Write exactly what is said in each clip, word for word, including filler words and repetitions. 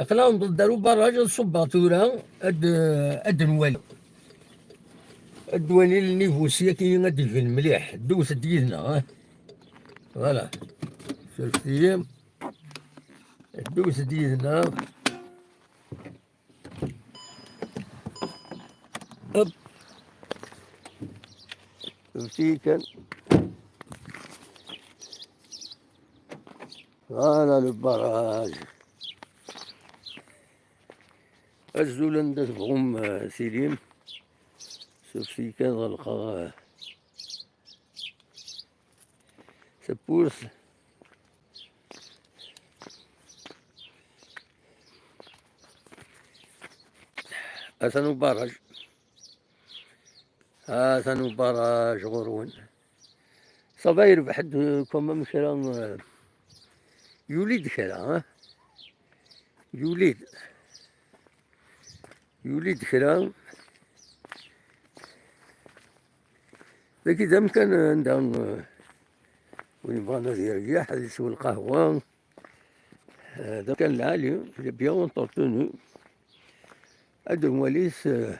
Aql-aɣ newweḍ-d ar ubarraj, ad ṣubbeɣ tura, ad, ad nwali. Ad nwali le niveau syaki ad d-iban mliḥ. Ddewt-d yid-neɣ, ah. Voilà. Surfet-iyi. Ddewt-d yid-neɣ. Hop. Surfet-iyi kan. Voilà le barrage. Azul, anda tebɣum, eh, tilim. Surfet-iyi kan, ɣelqeɣ, eh, tawwurt. Atan ubarraj. Atan ubarraj ɣur-wen. Ça va, yerbeḥ-d, euh, quand même kra, euh, yuli-d kra, hein? Yuli-d. Yuli-d kra. Dagi d amkan anda, euh, win yebɣan ad yerbeḥ, ad yeswa lqahwa. Euh, d amkan lɛali, il est bien entretenu. Ad nwali s, euh,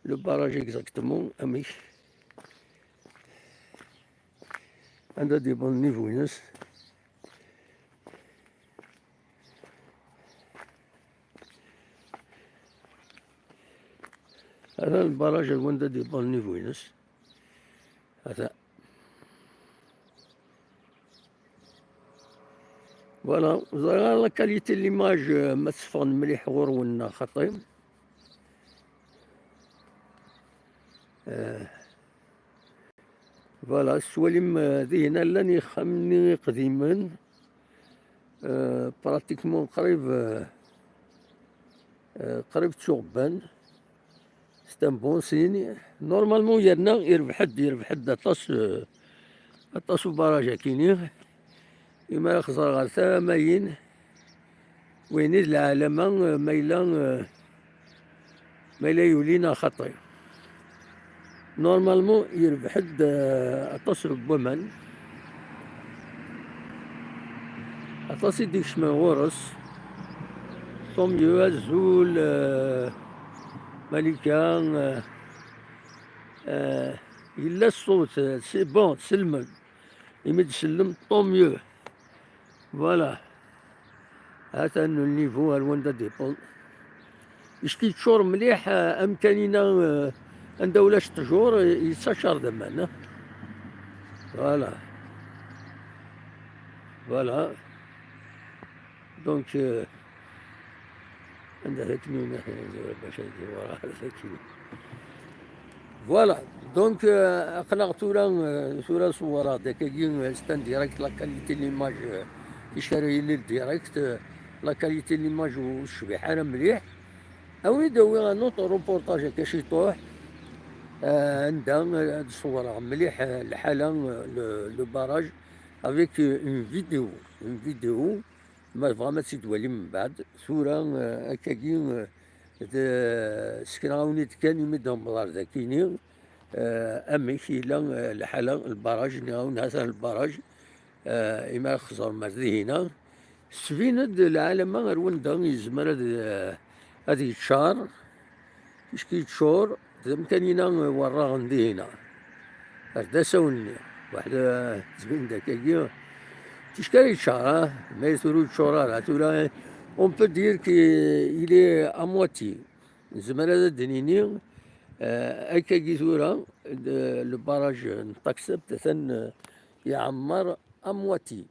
le barrage exactement amek. Anda d-yewweḍ niveau-ines. Atan lbarraj ar wanda d-yewweḍ niveau-ines. Atan. Voilà, ẓriɣ la qualité n l'image, euh, ma teffɣen mliḥ ɣur-wen neɣ xaṭi. Euh, voilà, tettwalim, euh, dihin llan yixxamen-nni iqdimen, euh, pratiquement qrib, euh, euh, qrib ttuɣebban. C'est un bon signe. Normalement, yerna yerbeḥ-d, yerbeḥ-d aṭas, euh, aṭas ubarraj akini. Imi ara xẓer ɣer tamayin, win i d lɛalama, euh, ma yella, euh, ma yella yuli neɣ xaṭi. Normalement, yerbeḥ-d, euh, aṭas n waman. Aṭas i d-ikecmen ɣur-s. Tant mieux, azul, euh, Malika, euh, euh, yella ṣṣut, euh, c'est bon, tsellmem. Imi d-tsellem, tant mieux. Voilà. Atan le niveau ar wanda d-yewweḍ. Icki yeččur mliḥ, euh, amkan-ina, euh, anda ulac ṭṭjur, euh, yettaččar d aman, hein. Voilà. Voilà. Donc, euh, anda akken bac ad ɣer akken. Voilà. Donc, euh, aql-aɣ tura, euh, tura ṣewwreɣ-d akkagi, euh, c'est en direct, la qualité de l'image, euh, ticarayin-nni direct, euh, la qualité de l'image ur tecbiḥ ara mliḥ. Awi-d, awi un autre reportage akka ciṭuḥ, euh, anda, euh, ad ṣewwreɣ mliḥ, euh, lḥala, euh, le, le barrage avec, euh, une vidéo, une vidéo. Ma tebɣam ad tt-id-twalim mbeɛd, tura, eh, akkagi, eh, d-, sekreɣ-awen-id kan imi d-nemḍer dakini, eh, amek yella, eh, lḥala, lbaraj, nniɣ-awen hatan lbaraj, eh, imi ara xẓerem ar dihina, tesbin-d lɛalama ar wanda yezmer ad, eh, ad yeččar. Ticki yeččur, d amkan-ina werraɣen dihina. Ar d asawen-nni. Waḥda tezbin-d akkagi. Ticki ara yeččar, ah, ma tura ur yeččur ara. Tura, on peut dire qu'il est à moitié. Nezmer ad d-nini, eh, akkagi tura, le, le barrage n Taxept atan, eh, iɛemmer à moitié.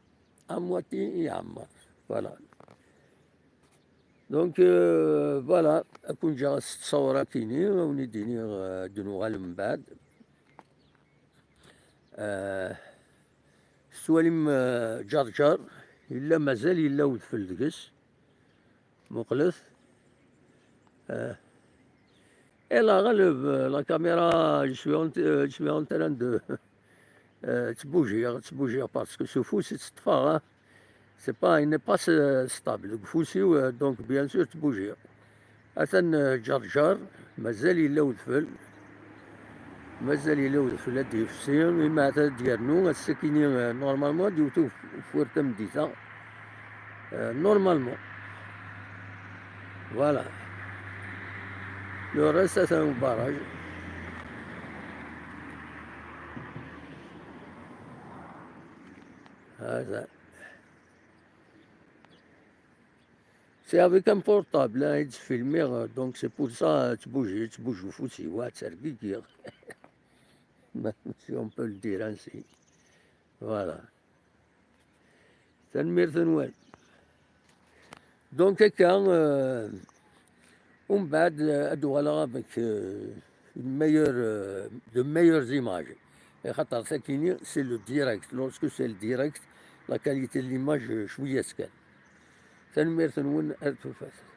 À moitié iɛemmer. Voilà. Donc, euh, voilà, ad ken-ǧǧeɣ s ttṣawra-kini, ad wen-id-iniɣ, euh, ad d-nuɣal mbeɛd. Euh, tettwalim, euh, Ǧerǧer, yella mazal yella udfel deg-s. Muqlet. Euh, Et la relève, euh, la caméra, je suis en, euh, je suis en train de, euh, ttbouger, ttbouger, parce que ce fou, c'est fort, hein. C'est pas, il n'est pas, euh, stable. Deg ufus-iw, euh, donc, bien sûr, ttbouger. Atan, euh, Ǧerǧer, mazal yella udfel. Mazal yella udfel ad d-yefsi, imi atan ad d-yernu, ass-akini, euh, normalement, ad d-yewwet uf-, ufwir tameddit-a. Euh, normalement. Voilà. Le reste, c'est un barrage. هذا. C'est avec un portable, hein, et je filme, euh, donc c'est pour ça, tu bouges, tu bouges au foot, c'est ouais, tu regardes. Si on peut le dire ainsi. Voilà. Tanemmirt-nwen. Donc, akka, euh, umbeɛd, euh, ad uɣaleɣ avec, euh, une meilleure, euh, de meilleures images. Axaṭer sakini, c'est le direct. Lorsque c'est le direct, la qualité de l'image, euh, cwiya teskan. Tanemmirt-nwen, ar tufat.